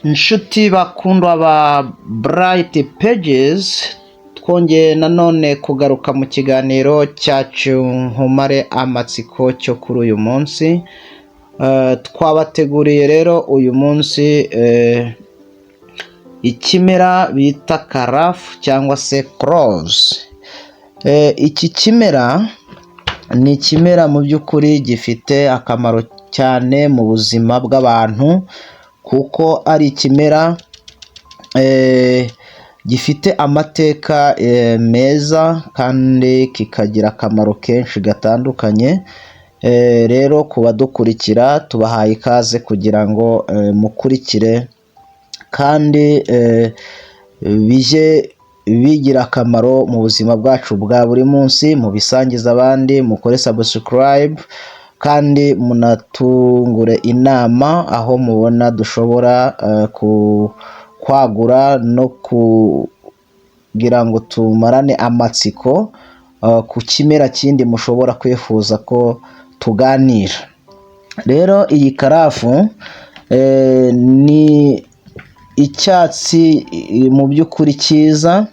Inshuti bakundwa ba Bright Pages, twongeye nanone kugaruka mu kiganiro cyacu Nkumare Amatsiko cyo kuri uyu munsi. Twabateguriye rero uyu munsi ikimera bita karafu cyangwa se cloves. Iki kimera ni ikimera mu by'ukuri gifite akamaro cyane mu buzima bw'abantu, kuko ari ikimera gifite amateka meza kandi kikagira akamaro kenshi gatandukanye. Rero ku badukurikira, tubahaye ikaze kugira ngo mukurikire kandi bijye bigira akamaro mu buzima bwacu bwa buri munsi. Mubisangize abandi, mukore subscribe kandi munatungure inama aho mubona dushobora kwagura no kugira ngo tumarane amatsiko ku kimera kindi mushobora kwifuza ko tuganira. Rero iyi karafu ni icyatsi mu by'ukuri cyiza,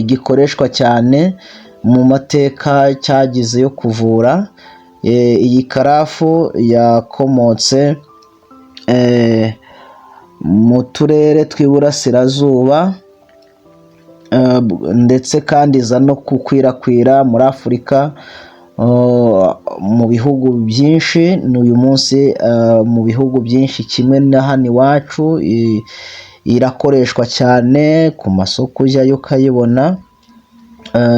gikoreshwa cyane mu mateka cyagize yo kuvura. Iyi karafu yakomotse mu turere tw'iburasirazuba, ndetse kandi iza no gukwirakwira muri Afurika mu bihugu byinshi. N'uyu munsi mu bihugu byinshi kimwe na hano iwacu irakoreshwa cyane, ku masoko ujyayo ukayibona.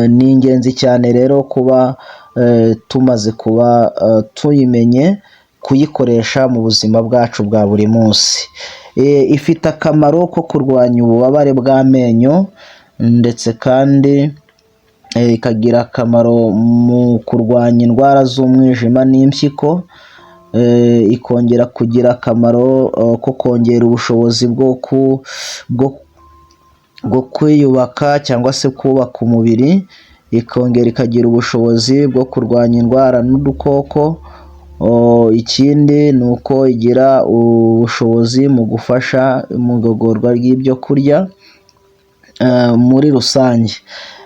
Ni ingenzi cyane rero kuba tumaze kuba tuyimenye kuyikoresha mu buzima bwacu bwa buri munsi. Ifite akamaro ko kurwanya ububabare bw'amenyo, ndetse kandi ikagira akamaro mu kurwanya indwara z'umwijima n'impyiko. Ikongera kugira akamaro ko kongera ubushobozi bwo kwiyubaka cyangwa se kubaka umubiri. Ikongera ikagira ubushobozi bwo kurwanya indwara n'udukoko. Ikindi ni uko igira ubushobozi mu gufasha mu igogorwa ry'ibyo kurya muri rusange.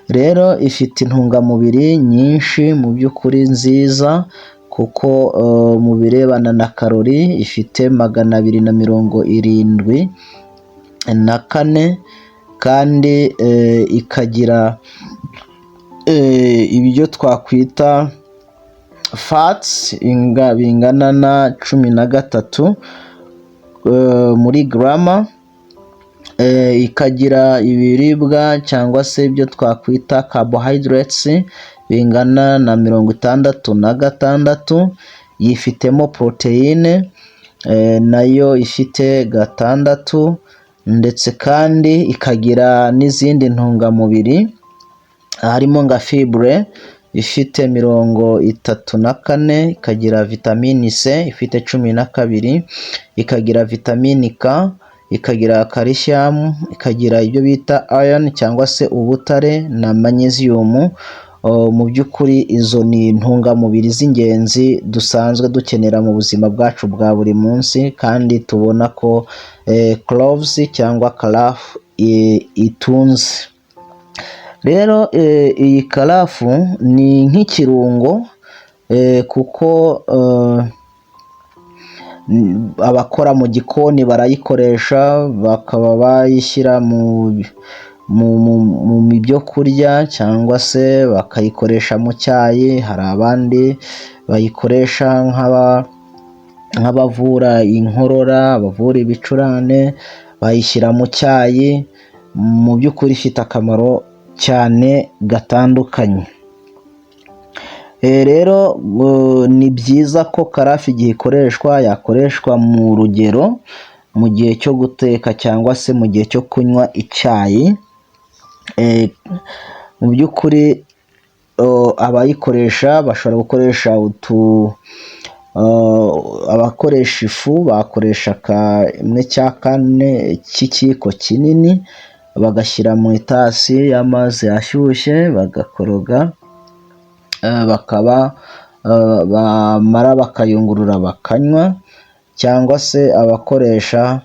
Rero ifite intungamubiri nyinshi mu by'ukuri nziza, kuko mu birebana na karori ifite 274, kandi ikagira ibyo twakwita fats bingana na 13 muri garama. Ikagira ibiribwa cyangwa se ibyo twakwita carbohydrates bingana na 66. Yifitemo poroteyine nayo ifite 6, ndetse kandi ikagira n'izindi ntungamubiri harimo nka fibre ifite 34, ikagira vitamini C ifite 12, ikagira vitamini K, ikagira calcium, ikagira ibyo bita iron cyangwa se ubutare na magnesium. Mu by'ukuri izo ni intungamubiri z'ingenzi dusanzwe dukenera mu buzima bwacu bwa buri munsi, kandi tubona ko cloves cyangwa karafu itunze. Rero iyi karafu ni nk'ikirungo, kuko abakora mu gikoni barayikoresha, bakaba bayishyira mu byo kurya cyangwa se bakayikoresha mu cyayi. Hari abandi bayikoresha nk'abavura inkorora, abavura ibicurane, bayishyira mu cyayi. Mu by'ukuri ifite akamaro cyane gatandukanye. Rero ni byiza ko karafu igihe ikoreshwa yakoreshwa mu rugero mu gihe cyo guteka cyangwa se mu gihe cyo kunywa icyayi. Mu by'ukuri abayikoresha bashobora gukoresha utu abakoresha ifu bakoresha 1/4 cy'ikiyiko kinini, bagashyira mu itasi y'amazi ashyushye, bagakoroga, bakaba bamara bakayungurura bakanywa, cyangwa se abakoresha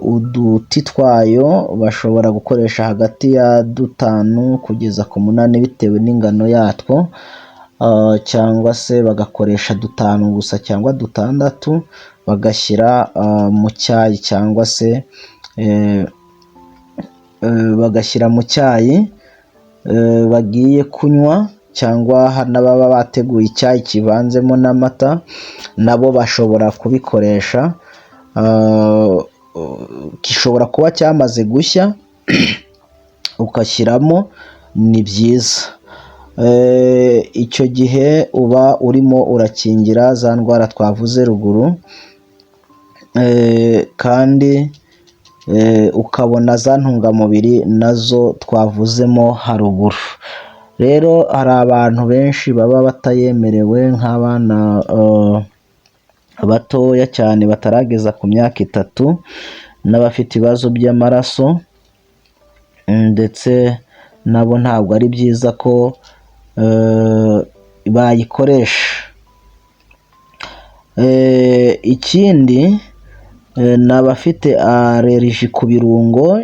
uduti twayo bashobora gukoresha hagati ya 5 kugeza ku 8 bitewe n'ingano yatwo, cyangwa se bagakoresha 5 gusa cyangwa 6 bagashyira mu cyayi, cyangwa se bagashyira mu cyayi bagiye kunywa, cyangwa n'ababa bateguye icyayi kivanzemo n'amata nabo bashobora kubikoresha. Gishobora kuba cyamaze gushya ugashyiramo, ni byiza. Icyo gihe uba urimo urakingira za ndwara twavuze ruguru, kandi ukabona za ntungamubiri nazo twavuzemo haruguru. Rero hari abantu benshi baba batayemerewe, nk'abana batoya cyane batarageza ku myaka 3, n'abafite ibibazo by'amaraso, ndetse nabo ntabwo ari byiza ko bayikoresha. Ikindi ni abafite allergie ku birungo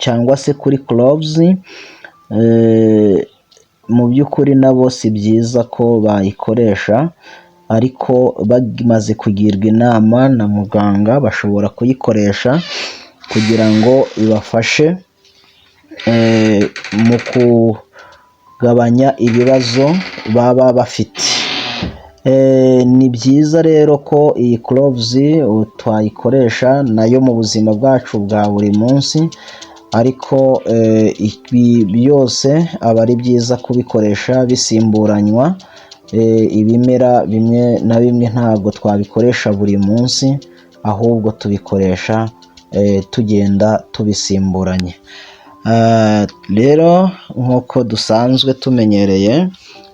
cyangwa se kuri cloves, mu by'ukuri nabo si byiza ko bayikoresha, ariko bamaze kugirwa inama na muganga bashobora kuyikoresha kugira ngo ibafashe mu kugabanya ibibazo baba bafite. Ni byiza rero ko iyi cloves twayikoresha nayo mu buzima bwacu bwa buri munsi, ariko ibi byose aba ari byiza kubikoresha bisimburanywa. Ibimera bimwe na bimwe ntabwo twabikoresha buri munsi, ahubwo tubikoresha tugenda tubisimburanye. Rero nk'uko dusanzwe tumenyereye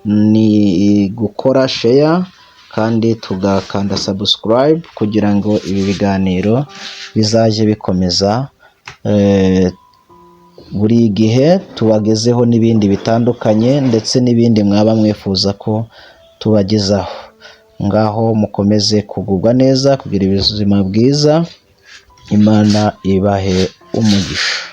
ni gukora share kandi tugakanda subscribe kugira ngo ibi biganiro bizajye bikomeza buri gihe, tubagezeho n'ibindi bitandukanye ndetse n'ibindi mwaba mwifuza ko tubagezaho. Ngaho mukomeze kugubwa neza, kugira ubuzima bwiza, Imana ibahe umugisha.